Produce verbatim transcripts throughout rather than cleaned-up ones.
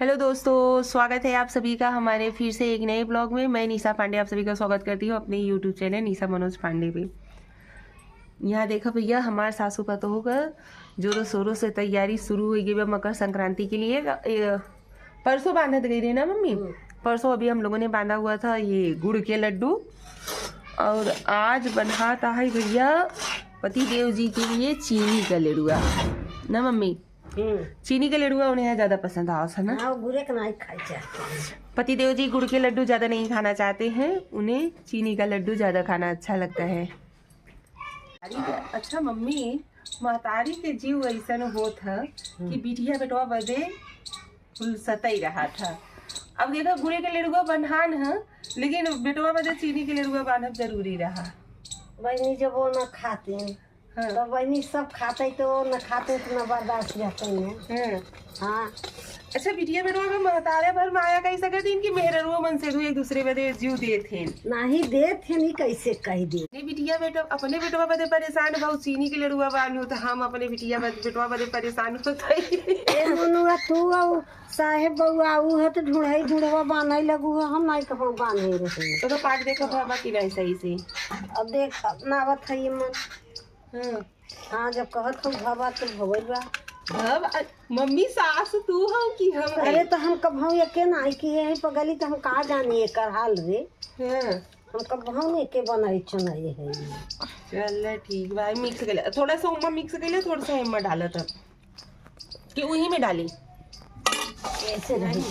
हेलो दोस्तों, स्वागत है आप सभी का हमारे फिर से एक नए ब्लॉग में। मैं निशा पांडे आप सभी का स्वागत करती हूँ अपने YouTube चैनल निशा मनोज पांडे पे। यहाँ देखा भैया, हमार सासू पतोह का जोरों शोरों से तैयारी शुरू हो गई बा मकर संक्रांति के लिए। ए, परसों बांधत गई रहे ना मम्मी? हम्म। परसों अभी हम लोगों ने बांधा हुआ था ये गुड़ के लड्डू, और आज बनाता है भैया पति देव जी के लिए चीनी का लड्डुआ ना मम्मी? हम्म। चीनी के लड्डुआ उन्हें ज्यादा पसंद आवत है ना? हाँ, गुड़े के नहीं खाई चाहते हैं। पति देव जी गुड़ के लड्डू ज्यादा नहीं खाना चाहते हैं, उन्हें चीनी का लड्डू ज्यादा खाना अच्छा लगता है। अरे, अच्छा मम्मी, महतारी के जीव ऐसन होत ह कि हम्म। बिटिया बेटवा बदे फुलसतई रहा था। अब देखा, गुड़े के लड्डुआ बन्हान ह, लेकिन बेटवा बदे चीनी के लड्डुआ बांधब जरूरी रहा। बहनी, जब वो न खाते हैं, हाँ। तो बहनी सब खाते तो न खाते तो न बर्दाश्त रहते हैं। हाँ। हाँ। अच्छा, बिटिया बेटवा में महतारे भर माया कही सकत हैं कि मेहररुआ मन से एक दूसरे बदे जीव देत हैं। नहीं देत हैं, नहीं कैसे कह दे। नहीं, बिटिया बेटा, अपने बेटवा बदे परेशान बा, उ चीनी के लड़ुआ बान्हो, तो हम अपने बिटिया बद-, बेटवा बदे परेशान होत हई। ए मनुआ, तू आउ साहेब बउआ, उ है तो ढूढ़ई ढूढ़वा बान्हई लगू हो, हम नहीं कहूँ बान्हे रहे। तो, तो पाक देखो बाबा की नहीं सही से। अब देख, अब ना आवत है ये मन। हाँ। हाँ, जब कहत हो भवा तो भवल बा। भव, अ, मम्मी सास तू हो कि हम अरे, हई? तो हम कब हम एके ना आई कि यही पगली, तो हम का जानी एकर हाल रे। हाँ। हम कब हम एके बनाई चुनाई है। चल ठीक बा, mix कर ले। थोड़ा सा उमा mix कर ले, थोड़ा सा एमा डाला तब। कि उही में डाली? ऐसे नहीं।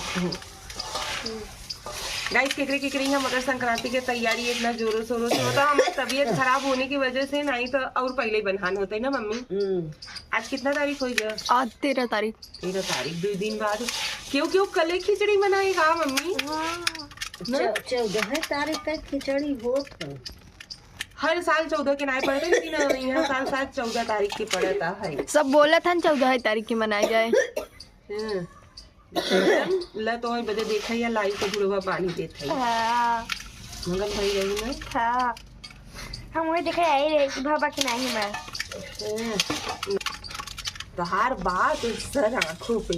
Guys, केकरे केकरे यहाँ मकर संक्रांति के तैयारी इतना जोरों शोरों से होता, हमारी तबीयत खराब होने की वजह से नहीं तो और पहले ही बन्हान होते ना मम्मी। हम्म। आज कितना तारीख हो गया? आज तेरह तारीख। तेरह तारीख, दो दिन बाद। क्यों, क्यों कल ही खिचड़ी बनाएगा मम्मी? हाँ। ना? चौ-, चौदह तारीख तक खिचड़ी होत है। हर साल चौदह के नाई पड़ता, लेकिन यहाँ साल साल चौदह तारीख के पड़ता है। सब बोलत हन चौदह तारीख के मनाई जाए। हाँ। ला तो बदे देखा या लाई के बुढ़वा पानी देत है। हाँ। मगन भाई रही ना? हाँ। हम वही देखे आई रहे कि बाबा के नहीं मैं। हाँ। तोहार बात सर आँखों पे।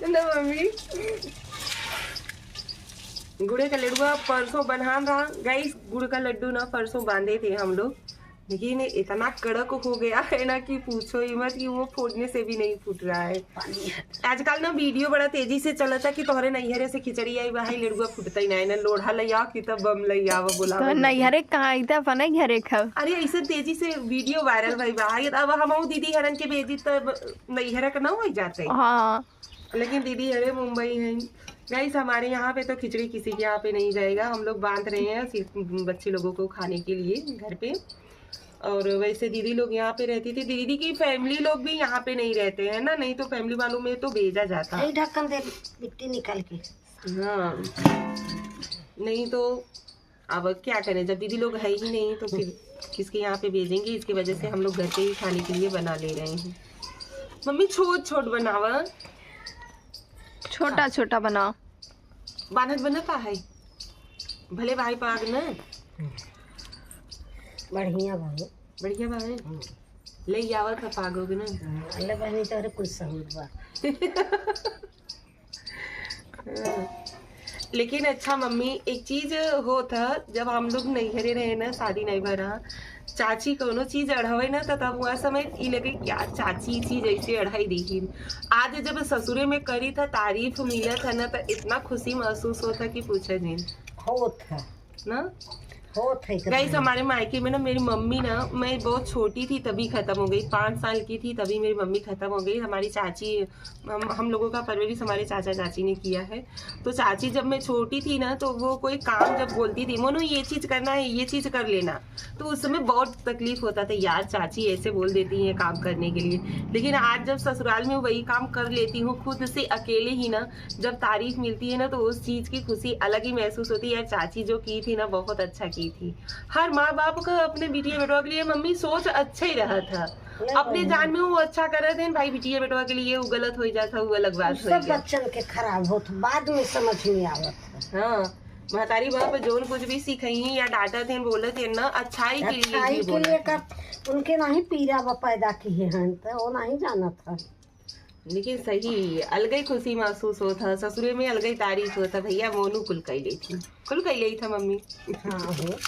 ना मम्मी। गुड़े का लड्डुआ परसों बनान रहा। Guys, गुड़ का लड्डू ना परसों बांधे थे हम लोग, लेकिन इतना कड़क हो गया है ना कि पूछो ही मत, कि वो फोड़ने से भी नहीं फूट रहा है। आजकल ना video बड़ा तेजी से चलता कि तोहरे नैहरे से खिचड़ी आई, वहाँ लड्डुआ फूटता ही नहीं ना, लोढ़ा लैया कि तब बम लैया, वो बोला तो नैहरे कहाँ आई था, अपने घरे खाओ। अरे, ऐसे तेजी से video viral भाई बा, अब हम दीदी हरन के भेजी तब नैहरे का ना हो जाते। हाँ। लेकिन दीदी अरे मुंबई है। Guys, हमारे यहाँ पे तो खिचड़ी किसी के यहाँ पे नहीं जाएगा, हम लोग बांध रहे हैं सिर्फ बच्चे लोगों को खाने के लिए घर पे। और वैसे दीदी लोग यहाँ पे रहती थी, दीदी की family लोग भी यहाँ पे नहीं रहते हैं ना, नहीं तो family वालों में तो भेजा जाता। यही ढक्कन दे, मिट्टी निकाल के। हाँ, नहीं तो अब क्या करें, जब दीदी लोग है ही नहीं तो फिर किसके यहाँ पे भेजेंगे? इसकी वजह से हम लोग घर पे ही खाने के लिए बना ले रहे हैं। मम्मी, छोट छोट बनावा। छोटा छोटा बनाओ। बानत बनता है, भले भाई पाग न। बढ़िया भाई। बढ़िया भाई। हम्म। ले आवा था पागोगे ना। हम्म, ले बहनी, तोहरे कुछ सहूर बा। लेकिन अच्छा मम्मी, एक चीज होत ह, जब हम लोग नैहरे रहे ना, शादी नहीं भरा, चाची कोनो चीज अढ़ावे ना, त तब वह समय ई लगे कि यार, चाची ई चीज ऐसे अढ़ाई देही। आज जब ससुरे में करी था, तारीफ मिलत है ना, त इतना खुशी महसूस होत है कि पूछे जिन। होत है। ना? होत है कि Guys, नहीं? हमारे मायके में ना, मेरी मम्मी ना, मैं बहुत छोटी थी तभी खत्म हो गई, पाँच साल की थी तभी मेरी मम्मी खत्म हो गई। हमारी चाची, हम, हम लोगों का परवरिश हमारे चाचा चाची ने किया है। तो चाची जब मैं छोटी थी ना, तो वो कोई काम जब बोलती थी, "मोनू, ये चीज करना है, ये चीज कर लेना", तो उस समय बहुत तकलीफ होता था, "यार, चाची ऐसे बोल देती हैं काम करने के लिए।" लेकिन आज जब ससुराल में वही काम कर लेती हूँ खुद से अकेले ही ना, जब तारीफ मिलती है ना, तो उस चीज की खुशी अलग ही महसूस होती है। यार, चाची जो की थी ना, बहुत अच्छा की थी। हर माँ बाप का अपने बिटिया बेटवा के लिए, मम्मी, सोच अच्छा ही रहा था। नहीं, अपने नहीं। जान में वो अच्छा करत हैं, भाई, बिटिया बेटवा के लिए वो गलत हो जाता, वो अलग बात हो सब गया। बच्चन के खराब होत, बाद में समझ में आवत है। हाँ, महतारी बाप जौन कुछ भी सिखाई या डांटत हैं, बोलत हैं ना, अच्छाई के लिए अच्छाई ही के बोलत लिए हैं। कर, उनके नहीं पीरा वो पैदा किए हैं, तो वो नहीं जानत है। लेकिन सही, अलगे खुशी महसूस होत ह, ससुरे में अलगे तारीफ होत ह। भैया मोनू कुल कई लेत ही, कुल कई लेत ह मम्मी। हाँ हो।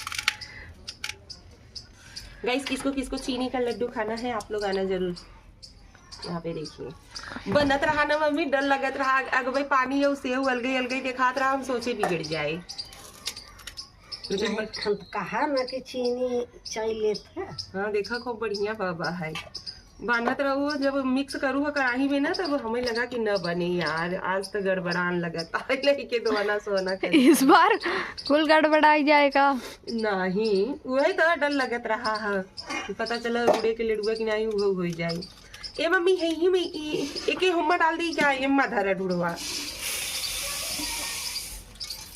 गाइस, किसको किसको चीनी का लड्डू खाना है, आप लोग आना जरूर। यहाँ पे देखिए, बनत रहा ना मम्मी, डर लगत रहा, अग-, अगबे पानी और सेव अलगे अलगे देखात रहा, हम सोचे बिगड़ जाए। लेकिन नहीं, बस हम तो कहा ना कि चीनी चाय लेत है। हाँ, देखा, खूब बढ़िया बाबा है। बांधत रहो, जब मिक्स करू ह कढ़ाई में ना, तब हमें लगा कि न बने यार, आज तो गड़बड़ान लगत। आई लेके दोना सोना कर। इस बार कुल गड़बड़ाई जाएगा। नहीं, वही तो डर लगत रहा है, पता चला उड़े के लड़ुआ कि नहीं, वो हो जाए। ए मम्मी, है ही में ई, एके हुम्मा डाल दी क्या? ये मधर है ढुड़वा,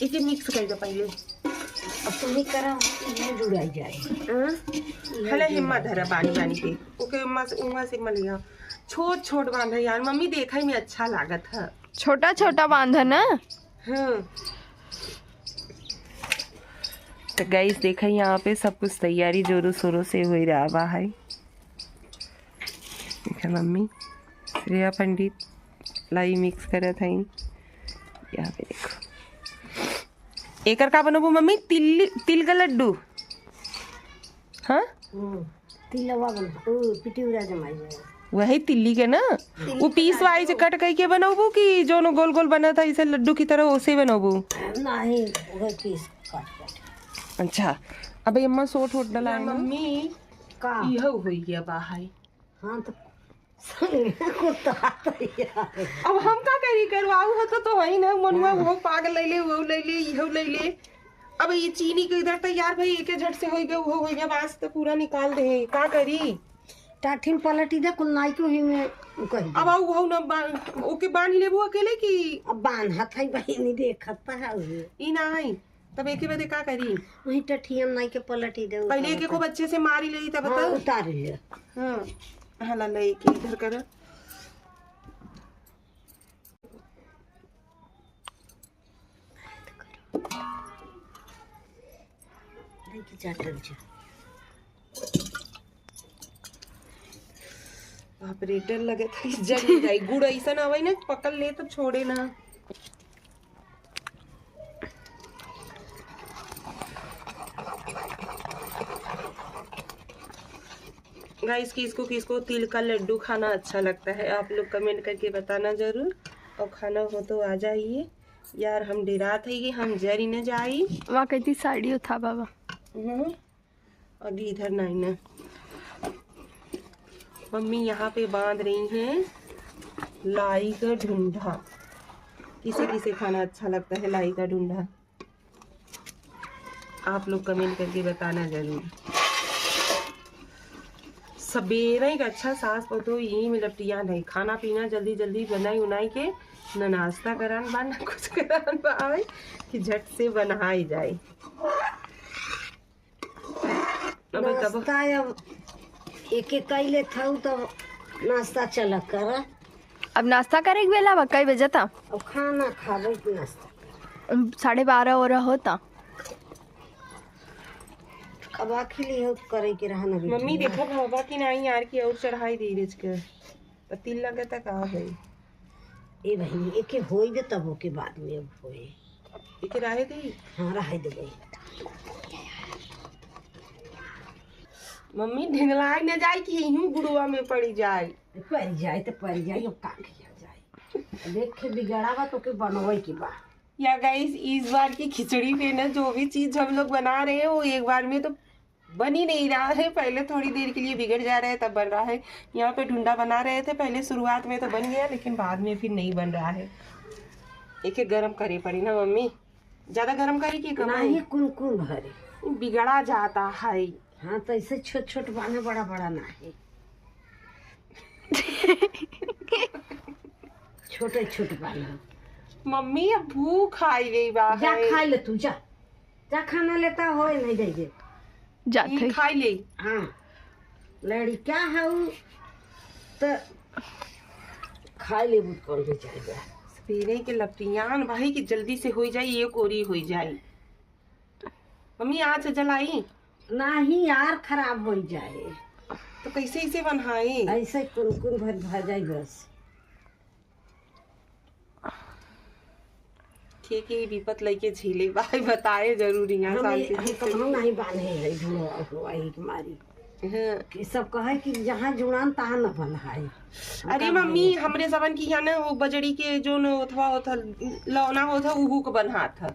एके मिक्स कर दे पहले। अब तुम्ही करा, ये जुड़ाई जाए। हाँ? हले हिम्मा धरा बानी बानी के। ओके, हिम्मा से, उम्मा से मलिया। छोट छोट बांधा यार, मम्मी देखा ही में अच्छा लागत है। छोटा छोटा बांधा ना। हाँ। तो गाइस, देखा यहाँ पे सब कुछ तैयारी जोरों शोरों से हो रहा बा है। देखा मम्मी, श्रेया पंडित लाई मिक्स करत हई। यहाँ पे देखो, एकर का बनबू मम्मी? तिल्ली, तिल का लड्डू। हाँ, हम्म, तिलवा बन, ओ, पिटिउरा जमाई है। वही तिल्ली के ना, तिल्ली वो पीस वाइज काटो। कट करके बनबू कि जोनो गोल गोल बनत है इसे लड्डू की तरह, उसे बनबू? नहीं, वही पीस काट काट। अच्छा, अब अम्मा सोट होट डलाए ना। मम्मी, का? इहो होई गया बाहर। हाँ, तो संगे कुत्ता तो यार। अब हम का करी, करवाऊ हो तो, तो वही ना, मनुआ हाँ। वो पाग ले ले, वो ले ले, इहो ले ले। अब ये चीनी के इधर तैयार भई, एके झट से होई गए, वो होई गए, बांस तो पूरा निकाल दे, का करी? टाठिन पलटी दे, कुल नाई को ही में कही दे। अब आऊ हो ना, बा-, ओके बांध लेबू अकेले की? अब बांधत है बहिनी, देखत तो है उहे। ई नाई, तब एके बदे का करी? वही टठियन नाई के पलटी दे, पहले एके खूब अच्छे से मारी ले, तब हाँ, बताओ। उतार ले। हाँ, हाला ले के इधर कर। देखी चाटल जा। बाप रे, डर लगे था कि जल जाई। गुड़ ऐसा ना होई ना, पकड़ ले तो छोड़े ना। गाइस, किसको किसको तिल का लड्डू खाना अच्छा लगता है, आप लोग कमेंट करके बताना जरूर। और खाना हो तो आ जाइए यार, हम डेरात है कि हम जरी न जाई। वहाँ कहती साड़ी उठा बाबा। हम्म। अभी इधर नहीं ना। मम्मी यहाँ पे बांध रही हैं लाई का ढूंढा। किसे किसे खाना अच्छा लगता है लाई का ढूंढा, आप लोग कमेंट करके बताना जरूर। सबेरे का अच्छा सास पतोह यही में लपटियान है, खाना पीना जल्दी जल्दी बनाई उनाई के, न नाश्ता करान बा, न कुछ करान बा, आए कि झट से बनाई जाए। अबे तब नाश्ता अब एक एक कई लेत हऊ, तब नाश्ता चला कर। अब नाश्ता करे के बेला बा, कई बजे ता? अब खाना खाबे कि नाश्ता? उम, साढ़े बारह हो रहा होता। अब आखिर ये करे के रहा ना बेटी। मम्मी देखो बाबा की नाई यार की और चढ़ाई दे रिच के। तो तिल लगे तक आ गई। ए बहिनी, एके होई दे तब ओके बाद में अब होए। एके रहे दे? हाँ, रहे दे गई। मम्मी ढिंगलाए न जाए कि यहीं गुड़ुआ में पड़ी जाए। पड़ी जाए तो पड़ी जाए, अब का किया जाए। अब एक खे बिगड़ा बा तो के बनवे के बा। या गाइस, इस बार की खिचड़ी पे ना जो भी चीज हम लोग बना रहे हैं वो एक बार में तो बन ही नहीं रहा है, पहले थोड़ी देर के लिए बिगड़ जा रहा है तब बन रहा है। यहाँ पे ढूंढा बना रहे थे पहले शुरुआत में तो बन गया, लेकिन बाद में फिर नहीं बन रहा है। एक एक गरम करे पड़ी ना मम्मी, ज्यादा गरम करे की कम? नहीं, कुन कुन भरे। बिगड़ा जाता है। हाँ, तो ऐसे छोट छोट बाना, बड़ा बड़ा ना है। छोटे छोटे बाना। मम्मी, अब भूख आई गई बा जा है। खा ले तू, जा। जा खाना लेता हो, नहीं जाइए। जात ई है। खाई ले। हाँ, लड़का हऊ तो खाई ले, बहुत कौन हो जाएगा। सवेरे के लपटियान भाई कि जल्दी से होई जाई, ये कोरी होई जाई। मम्मी, आँच जलाई? नहीं यार, खराब होई जाए। तो कैसे इसे बनाई? ऐसे कुन कुन भर भर जाई बस। के, के विपत लइके झेले भाई, बताए जरूरी है, हम, शांति हम से। कबहूँ नहीं बान्हे है, ढुआ हुआ ही के मारी। हाँ। कि सब कहे कि जहाँ जुड़ान तहाँ न बन्हाई। अरे का मम्मी, बोले? हमरे सबन की यहाँ न वो बजड़ी के जो न ओथवा होत ह, लौना होत ह, उहू के बन्हात ह।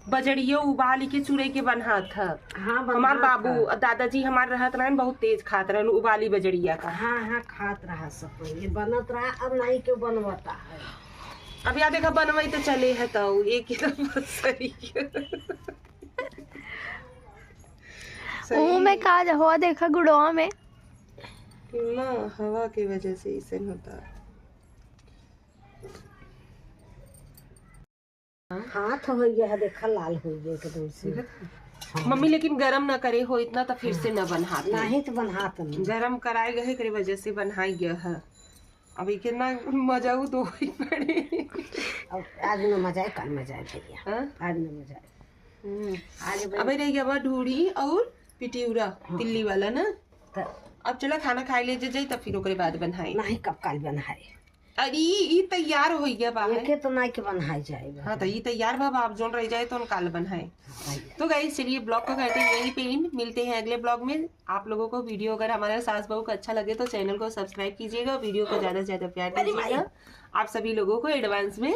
बजड़ियो उबाल के चुरई के बन्हात ह। हाँ, हमार बन्हात बाबू ह। और दादाजी हमार रहत रहन, बहुत तेज खात रहन उबाली बजड़िया का। हाँ, हाँ, खात रहा सब पहले, बनत रहा, अब नहीं क्यों बनवता है। अब या देखा, बनवई तो चले है तो एक ही तो सही। सही। मुँह में का हुआ, देखा गुड़वा में। ना, हवा के वजह से ऐसे होता है। हाथ हो गया है, देखा लाल हो गया एकदम से। देखत है? हाँ। मम्मी लेकिन गरम ना करे हो इतना, तो फिर से ना बन्हात है। नहीं तो बन्हात नहीं। गरम कराए गए, एकरे वजह से बन्हाई गया है। अब इके ना मजा उ तो ही पड़े। अब आज ना मजा आए, कल मजा आए भैया। हाँ? आज ना मजा आए। हम्म। आज भाई अबे रह गया बा ढूढ़ी और पिटिउरा, हाँ। तिल्ली वाला ना। त अब चला खाना खाए ले जे जाई, तब फिर ओकरे बाद बन्हाई। नहीं, कब काल बन्हाई। अरे, ई तैयार हो गया बा है। एके तो नाई के बन्हाई जाए बा। हाँ, तो ई तैयार बा, बा, अब जोन रह जाए तो उन काल बन्हाए। हाँ, भैया। तो guys, चलिए vlog को करते हैं यहीं पे end। मिलते हैं अगले vlog में। आप लोगों को video अगर हमारे सास बहू का अच्छा लगे तो channel को subscribe कीजिएगा, video को ज़्यादा से ज़्यादा प्यार अरे भाई। दीजिएगा। आप सभी लोगों को advance में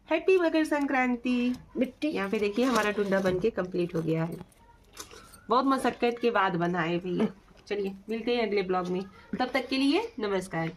happy मकर संक्रांति। मिट्टी। यहाँ पे देखिए, हमारा टुंडा बन के complete हो गया है, बहुत मशक्कत के बाद बना है भैया। चलिए, मिलते हैं अगले vlog में, तब तक के लिए नमस्कार।